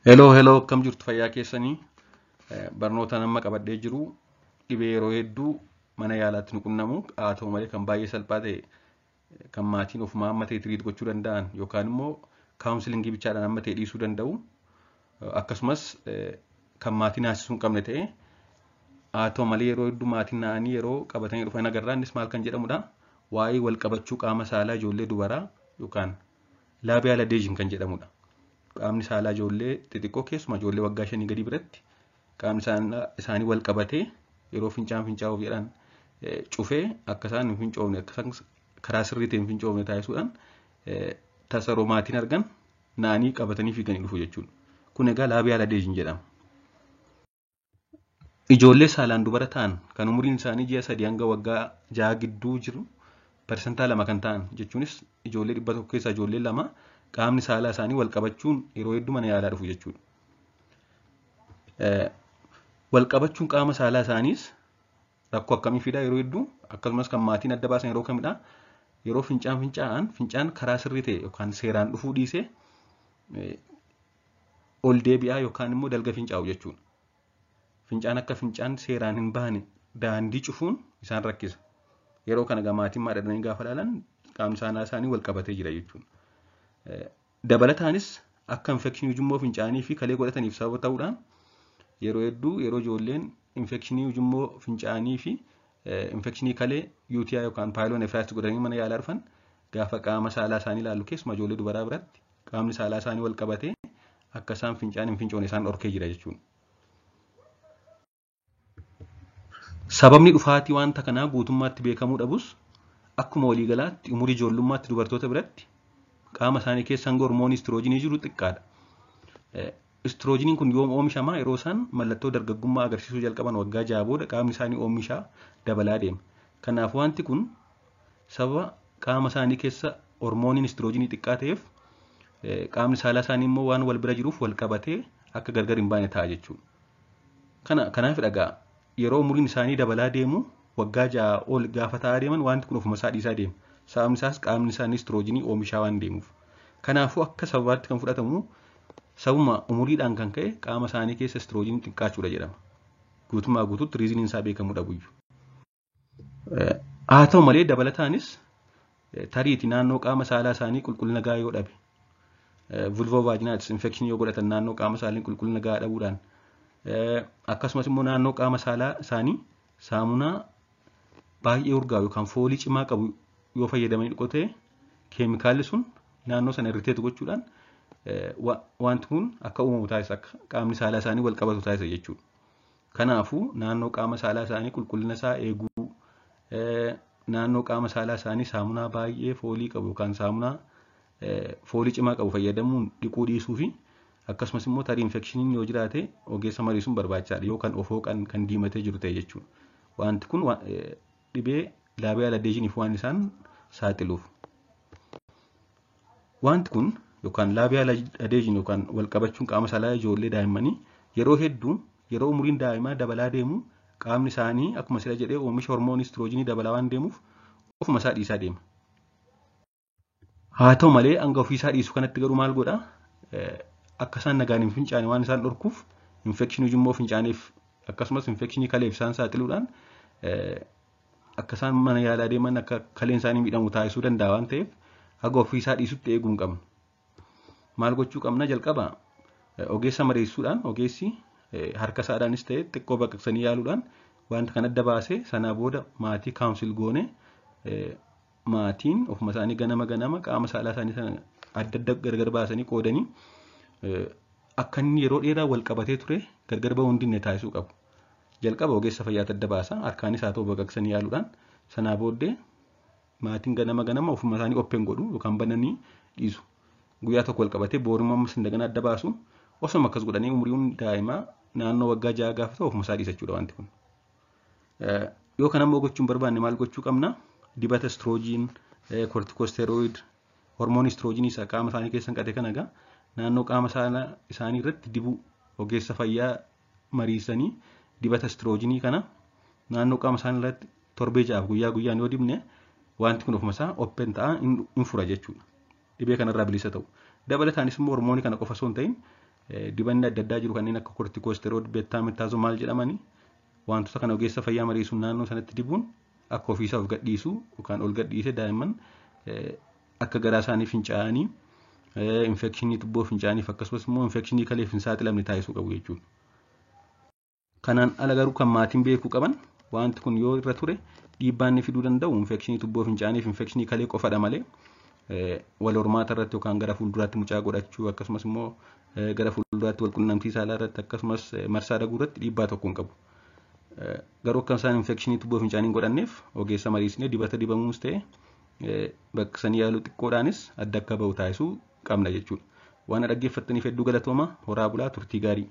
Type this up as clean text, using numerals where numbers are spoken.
Hello, hello, akkam jirtu fayyaa keessanii? Barnoota nama qabadhee jiru dhibee yeroo hedduu mana yaalaatti nu qunnamu, haa ta'u malee kan baay'ee salphaa ta'e kan maatiin ofumaa amma ta'e treat gochuu danda'an yookaan immoo counselingii bichaadhaan amma ta'e dhiisuu danda'u, akkasumas kan maatiin haasisuu hin qabne ta'e, haa ta'u malee yeroo hedduu maatiin na'anii yeroo qabatanii dhufan agarra. Innis maal kan jedhamudha? Waa'ee wal qabachuu qaama saalaa ijoollee dubaraa yookaan labial adhesion kan jedhamudha. Qaamni saalaa ijoollee xixiqqoo keessumaa ijoollee waggaa 5 gadii biratti qaamni isaanii wal qabatee yeroo fincaan fincaa'uuf jedhan cufee akka isaan hin fincoofne, akka isaan karaa sirrii ta'een hin fincoofne taasisuudhaan tasa yeroo maatiin argan na'anii qabatanii fiiganii dhufu jechuudha. Kun egaa labial adhesion jedhama. Ijoollee saalaan dubara ta'an kan umuriin isaanii ji'a 3 hanga waggaa 6 gidduu jiru 2% kan ta'an, jechuunis ijoollee 100 keessaa ijoollee 2 qaamni saalaa isaanii wal qabachuun yeroo hedduu mana yaalaa dhufu jechuudha. Wal qabachuun qaama saalaa isaaniis rakkoo akkamii fidaa yeroo hedduu, akkasumas kan maatiin adda baasan yeroo kamidha? Yeroo fincaan fincaa'an fincaan karaa sirrii ta'e yookaan seeraan dhufuu dhiisee ol deebi'aa yookaan immoo dalga fincaa'u jechuudha. Fincaan akka fincaan seeraan hin baane daandii cufuun isaan rakkisa. Yeroo kana egaa maatiin maadhadhanii gaafa ilaalan qaamni saalaa isaanii wal qabatee jira jechuudha. Dabalataanis akka infekshinii ujummoo fincaanii fi kalee godhataniif sababa ta'uudhaan yeroo hedduu yeroo ijoolleen infekshinii ujummoo fincaanii fi infekshinii kalee UTI yookaan pyelonephritis godhanii mana yaalaa dhufan gaafa qaama saalaa isaanii ilaallu keessumaa ijoollee dubaraa biratti qaamni saalaa isaanii wal qabatee akka isaan fincaan hin fincoone isaan dhorkee jira jechuudha. Sababni dhufaatii wanta kanaa guutummaatti beekamuu dhabus akkuma waliigalaatti umurii ijoollummaatti dubartoota biratti qaama isaanii keessa hanga hormoonii istiroojinii jiru xiqqaadha. Istiroojiniin kun yoom oomishamaa? Yeroo isaan mallattoo dargaggummaa agarsiisuu jalqaban waggaa 6 booda qaamni isaanii oomishaa dabalaa deema. Kanaaf wanti kun sababa qaama isaanii keessa hormooniin istiroojinii xiqqaa ta'eef qaamni saalaa isaanii immoo waan wal bira jiruuf wal qabatee akka gargar hin baane ta'a jechuudha. Kanaaf dhagaa yeroo umuriin isaanii dabalaa deemu waggaa 6 ol gaafa ta'aa deeman wanti kun ofuma isaa dhiisaa deema. Sababni isaas qaamni isaanii istiroojinii oomishaa waan deemuuf. Kanaafuu akka sababaatti kan fudhatamu sabuma umuriidhaan kan ka'e qaama isaanii keessa istiroojinii xiqqaachuudha jedhama. Guutummaa guutuutti riiziniin isaa beekamuu dhabuyyuu. Haa ta'u malee dabalataanis tariitii naannoo qaama saalaa isaanii qulqullina gahaa yoo dhabe, vulvovaaginaayitiis infekshinii yoo godhatan naannoo qaama saalaa qulqullina gahaa dhabuudhaan, akkasumas immoo naannoo qaama saalaa isaanii saamunaa baay'ee urgaa'u yookaan foolii cimaa qabu yoo fayyadamanii dhiqotee keemikaalli sun naannoo sana irriteetu gochuudhaan wanti kun akka uumamu taasisa, akka qaamni saalaa isaanii wal qabatu taasisa jechuudha. Kanaafuu naannoo qaama saalaa isaanii qulqullina isaa eeguu, naannoo qaama saalaa isaanii saamunaa baay'ee foolii qabu yookaan saamunaa foolii cimaa qabu fayyadamuun dhiquu dhiisuu fi akkasumas immoo tarii infekshiniin yoo jiraate ogeessa mariisuun barbaachisaadha yoo kan of hooqan kan diimatee jiru ta'e jechuudha. Wanti kun dhibee labial adhesioniif waan isaan saaxiluuf. Wanti kun yookaan labial adhesion yookaan wal qabachuun qaama saalaa ijoollee daa'immanii yeroo hedduu yeroo umuriin daa'imaa dabalaa deemu qaamni isaanii akkuma sila jedhee oomisha hormoonii istiroojinii dabalaa waan deemuuf ofuma isaa dhiisaa deema. Haa ta'u malee hanga ofii isaa dhiisu kanatti garuu maal godhaa? Akka isaan nagaan hin fincaane waan isaan dhorkuuf infekshinii ujummoo fincaaniif akkasumas infekshinii kaleef isaan saaxiluudhaan akka isaan mana yaalaa deeman akka kaleen isaanii miidhamu taasisuu danda'a waan ta'eef haga ofii isaa dhiisutti eeguu hin qabnu. Maal gochuu qabna? Jalqaba ogeessa mariisuudhaan ogeessi harka isaadhaanis ta'e xiqqoo baqaqsanii yaaluudhaan wanta kan adda baasee sanaa booda maatii kaawunsil goone maatiin ofuma isaanii ganama ganama qaama saalaa isaanii sana adda adda gargar baasanii qoodanii akka inni yeroo dheeraa wal qabatee ture gargar bahuu hin dinne taasisuu qabu. Jalqaba ogeessa fayyaatti adda baasa, harkaanis haa ta'u baqaqsanii yaaluudhaan sanaa booddee maatiin ganama ganama ofuma isaanii open godhu yookaan bananii dhiisu. Guyyaa tokko wal qabatee booruma ammas indagana adda baasu osuma akkas godhanii umriin daa'imaa naannoo waggaa 6 gaafa ta'u ofuma isaa dhiisa jechuudha wanti kun. Yoo kana immoo gochuu hin barbaanne maal gochuu qabna? Dibata istiroojiin, kortikosteroid, hormoonii istiroojiinii isa qaama isaanii keessa hanqate kana egaa naannoo qaama isaanii irratti dibuu ogeessa fayyaa mariisanii dibata istiroojiinii kana naannoo qaama isaanii irratti torbee 6 guyyaa guyyaan yoo dibne wanti kun ofuma isaa open ta'a hin fura jechuudha. Dhibee kanarraa bilisa ta'u. Dabalataanis immoo hormoonii kana qofa osoo hin ta'in Dibanni adda addaa jiru kanneen akka kortikoosteroid, beettaametaazoon maal jedhamanii wantoota kana ogeessa fayyaa mariisuun naannoo sanatti dibuun akka ofiisaa of gadhiisu yookaan ol gadhiise daa'imman akka garaa isaanii fincaa'anii infekshinii tubboo fincaaniif akkasumas immoo infekshinii kaleef hin saaxilamne taasisuu qabu jechuudha. Kanaan ala garuu kan maatiin beekuu qaban wanti kun yoo irra ture dhiibbaa inni fiduu danda'u infekshinii tubboo fincaaniif infekshinii kalee qofadha malee wal hormaata irratti yookaan gara fuulduraatti mucaa godhachuu akkasumas immoo gara fuulduraatti wal qunnamtii saalaa irratti akkasumas marsaa dhaguu irratti dhiibbaa tokko hin qabu. Garuu akka isaan infekshinii tubboo fincaanii hin godhanneef ogeessa mariisnee dibata dibamuus ta'e baqaqsanii yaaluu xiqqoodhaanis adda akka bahu taasisuu qabna jechuudha. Waan dhaggeeffattaniif hedduu galatooma, horaa bulaa, turtii gaarii.